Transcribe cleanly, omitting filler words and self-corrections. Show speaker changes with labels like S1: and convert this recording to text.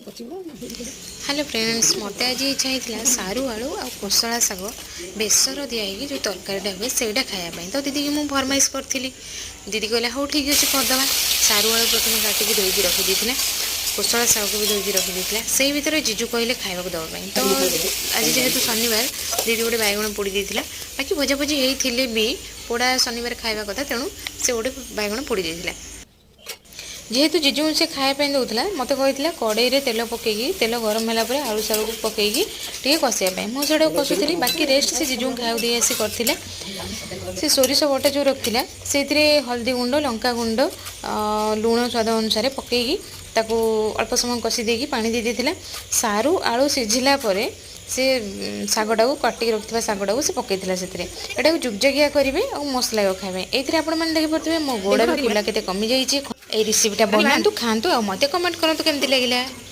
S1: Hello friends, ମୋତେ ଆଜି ଇଚ୍ଛା ହେଇଥିଲା ସାରୁ, ଆଳୁ ଆଉ କୋଶଳା ଶାଗ ବେସର ଦିଆ ହେଇକି ଯେଉଁ ତରକାରୀଟା ହୁଏ, ସେଇଟା ଖାଇବା ପାଇଁ। ତ ଦିଦିକି ମୁଁ ଫରମାଇଶ କରିଥିଲି। ଦିଦି କହିଲା, "ହଉ, ଠିକ୍ ଅଛି, କରିଦେବା।" ସାରୁ ଆଳୁ ପ୍ରଥମେ କାଟିକି ଧୋଇକି ରଖିଦେଇଥିଲା। କୋଶଳା ଶାଗକୁ ବି ଧୋଇକି ରଖିଦେଇଥିଲା। ସେଇ ଭିତରେ ଜିଜୁ କହିଲେ ଖାଇବାକୁ ଦେବା ପାଇଁ। ତ ଆଜି ଯେହେତୁ ଶନିବାର, ଦିଦି ଗୋଟେ ବାଇଗଣ ପୋଡ଼ି ଦେଇଥିଲା। ବାକି ଭଜାଭଜି ହେଇଥିଲେ ବି ପୋଡ଼ା ଶନିବାର ଖାଇବା କଥା, ତେଣୁ ସେ ଗୋଟେ ବାଇଗଣ ପୋଡ଼ି ଦେଇଥିଲା। ଯେହେତୁ ଜିଜୁଙ୍କୁ ସେ ଖାଇବା ପାଇଁ ଦେଉଥିଲା, ମୋତେ କହିଥିଲା କଡ଼େଇରେ ତେଲ ପକାଇକି, ତେଲ ଗରମ ହେଲା ପରେ ଆଳୁ ଶାଗକୁ ପକାଇକି ଟିକେ କଷିବା ପାଇଁ। ମୁଁ ସେଇଟାକୁ କଷୁଥିଲି। ବାକି ରେଷ୍ଟ ସେ ଜିଜୁଙ୍କୁ ଖାଇବାକୁ ଦେଇ ଆସି କରିଥିଲା। ସେ ସୋରିଷ ବଟା ଯେଉଁ ରଖିଥିଲା, ସେଇଥିରେ ହଳଦୀ ଗୁଣ୍ଡ, ଲଙ୍କା ଗୁଣ୍ଡ, ଲୁଣ ସ୍ୱାଦ ଅନୁସାରେ ପକାଇକି ତାକୁ ଅଳ୍ପ ସମୟ କଷି ଦେଇକି ପାଣି ଦେଇ ଦେଇଥିଲା। ସାରୁ ଆଳୁ ସିଝିଲା ପରେ ସେ ଶାଗଟାକୁ, କାଟିକି ରଖିଥିବା ଶାଗଟାକୁ ସେ ପକାଇଥିଲା ସେଥିରେ। ଏଟାକୁ ଜୁଗଜାଗିଆ କରିବେ ଆଉ ମସ୍ତ ଲାଗିବ ଖାଇବା ପାଇଁ। ଏଇଥିରେ ଆପଣମାନେ ଦେଖିପାରୁଥିବେ, ମୋ ଗୋଡ଼ ବି ଫୁଲା କେତେ କମିଯାଇଛି। ଏଇ ରେସିପିଟା ବନାନ୍ତୁ, ଖାଆନ୍ତୁ ଆଉ ମୋତେ କମେଣ୍ଟ କରନ୍ତୁ କେମିତି ଲାଗିଲା।